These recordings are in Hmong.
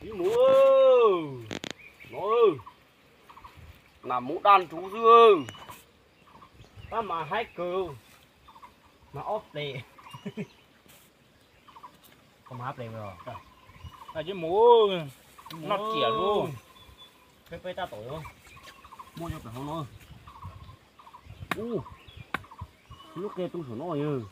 Ib mus, no, nas mus daj nruv xwb. Tab mas haib kawg, mas ob ples. Koj mas ob ples os. Ib mus, noj riam lub. Peb peb tab tom muaj cov pem hauv no. Ub, lub qe tu saum no yog.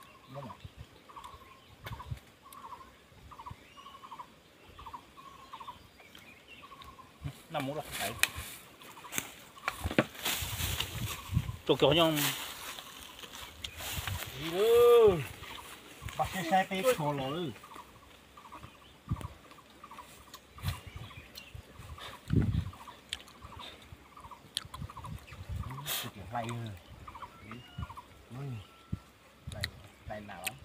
Rau kiag nyob. Pab saib saib peb tsho los lawm. Hlais, hlais nas los.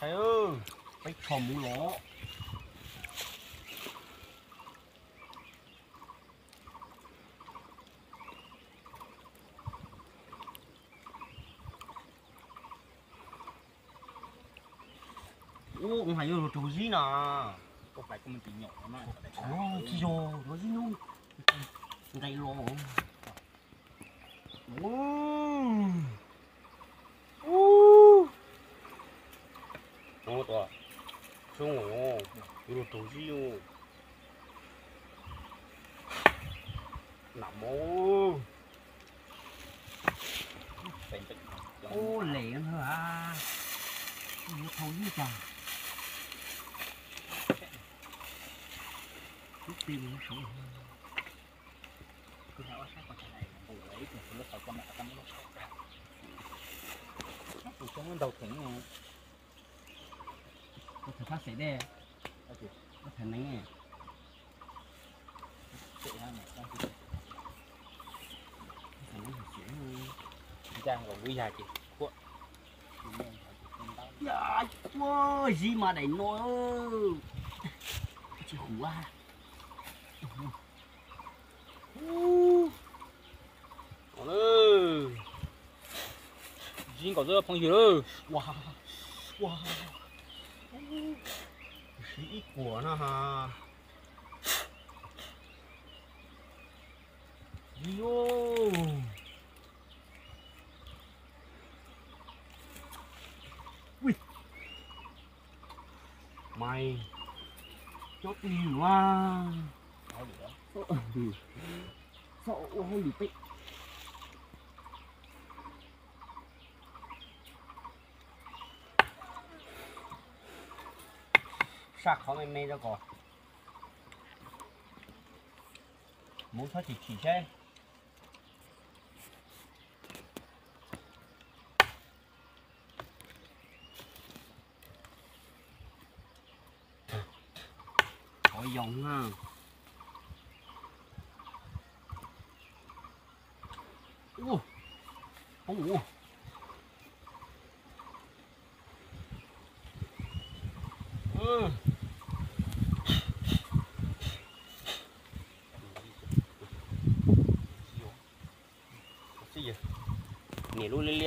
Hlais, peb tsho mus los. Ub, kuv hais yog luag raug zib na. Tsis yog, luag zib hnub nqes los. Ub, ub, tus xyoob, yuav luag raug zib. Nam mos. Ub, les ntag, yuav thau zib cas. Ub, pib saud. Tus xyoob ntaug theem. Koj tham phab xeem dej, koj tham neeb. Ncaj los lub yag ces khuam. Zib mas daim no tsis huv. Zib nkaus xwb phooj ywg. Ua, ua, siv ib kuam no ha. Zib os. Ui, mas cob twg yus a. Txhob ua hauj lwm peb. Saj qhov me me rau kom mus txhob chim chim saib. Qhov yoov na. Ua, poob ua. Niam lub lig